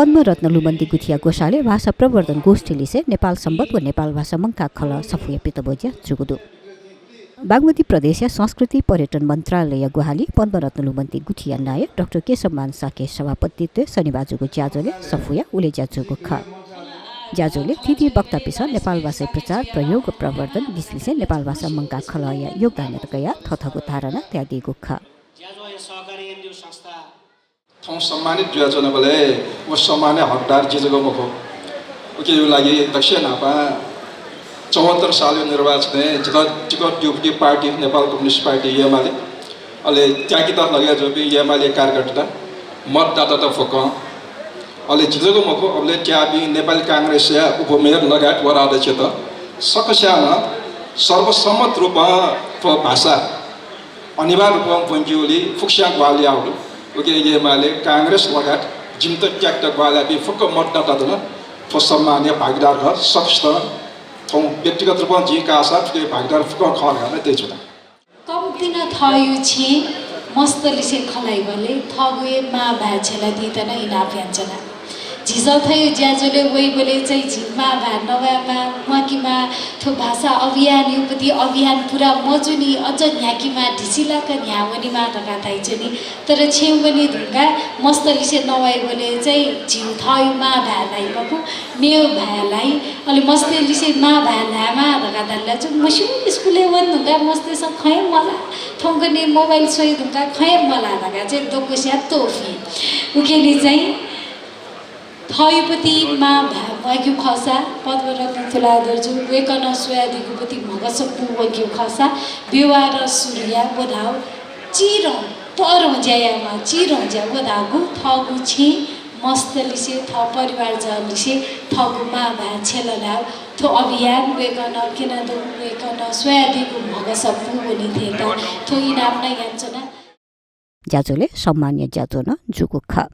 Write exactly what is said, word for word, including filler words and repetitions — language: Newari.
पद्मरत्न लुमन्ति गुथिया ग्वसालय् भाषा प्रवर्धन गोष्ठीलिसे नेपाल संवत् व नेपाल भाषा मंकाः खलः सफूया पितब्वज्या जूगु दु। बागमती प्रदेशया संस्कृति पर्यटन मन्त्रालयया ग्वाहालिं पद्मरत्न लुमन्ति गुथिया नायः डाक्टर केशवमान शाक्यया सभापतित्वय् शनिबाः जूगु ज्याझ्वलय् सफूया उलेज्या जूगु खः। ज्याझ्वलय् थीथी वक्तापिन्सं नेपाल भाषाया प्रचार, प्रयोग व प्रवर्धन लिसें नेपाल भाषा मंकाः खलःया योगदानयात कयाः थःथःगु धारणा तयादीगु खः। ज्याझ्वःया सहकारी एनजिओ संस्था थौं सम्मानित जुयाच्वनाबलय् व सम्मानया हकदार जि जक मखु। उकिया लागि दक्वसिया न्हापां चौहत्तर सालया निर्वाचनय् जितः टिकट ब्यूपिं पार्टी नेपाल कम्युनिस्ट पार्टी एमाले, अले त्यागीत लगे जूपिं एमाले कार्यकर्ता, मतदातात फुक्कं, अले जि जक मखु, अबलय् त्याःपिं नेपाली कांग्रेसया उपमेयर लगायत वडा अध्यक्षत सकस्यां नं सर्वसम्मत रूपं थ्व भाषा अनिवार्य रूपं ब्वंकेगुली फुक्कस्यां ग्वाहालि याःगु दु। उकिं एमाले, कांग्रेस लगायत जिमित त्याकेत ग्वाहालि याःपिं फुक्क मतदातात नं थ्व सम्मानया भागीदार खः। सकसितं थौं व्यक्तिगत रूपं जिं काःसा थुकिया भागीदार फुक्कं खः धकाः नं तयाच्वना। कम्तिं नं थःगु छेँ मस्तलिसे खँ ल्हाइबलय् थःगु हे मां भाय् छ्यलादीत नं इनाप यानाच्वना। झीसं थ्व ज्याझ्वलय् वइबलय् चाहिँ झी मां भाय् नवायेमाः, म्वाकेमाः, थ्व भाषा अभियानया पति अभियान पुरा मजूनि, अझ न्ह्याकेमाः, ढिसिलाक न्ह्यावनेमाः धकाः धाइच्वनी। तर छेँ वने धुंकाः मस्तलिसे नवाइबलय् चाहिँ झीगु थःगु मां भाय् ल्हाइ मखु, मेगु भाय् ल्हाइ। अले मस्तलिसे मां भाय् ल्हायेमाः धकाः धाल ला चाहिँ मस्यू, स्कुलय् वने धुंकाः मस्तय्‌सं खँ हे मल्हाः, थौंकन्हय् मोबाइल स्वये धुंकाः खँ हे मल्हाः धकाः चाहिँ दक्वस्यां त्वःफी। उकिं चाहिँ थःगु पति मां भाय् म्वाकेगु खःसा पद्मरत्न तुलाधरजु वय्‌कलं स्वयादीगु पति म्हगस पूवंकेगु खःसा व्यवहार सुरु याः व धाःगु चिधं तःधं ज्या यायेमाः, चिधं ज्या व धाःगु थःगु छेँ मस्तलिसे, थः परिवारजनलिसे थःगु मां भाय् छ्यला धाःगु थ्व अभियान वय्‌कलं क्यनादीगु, वय्‌कलं स्वयादीगु म्हगस पूवनी धइगु थ्व इनाप नं यानाच्वना। ज्याझ्वलय् सम्मानया ज्याझ्वः नं जूगु खः।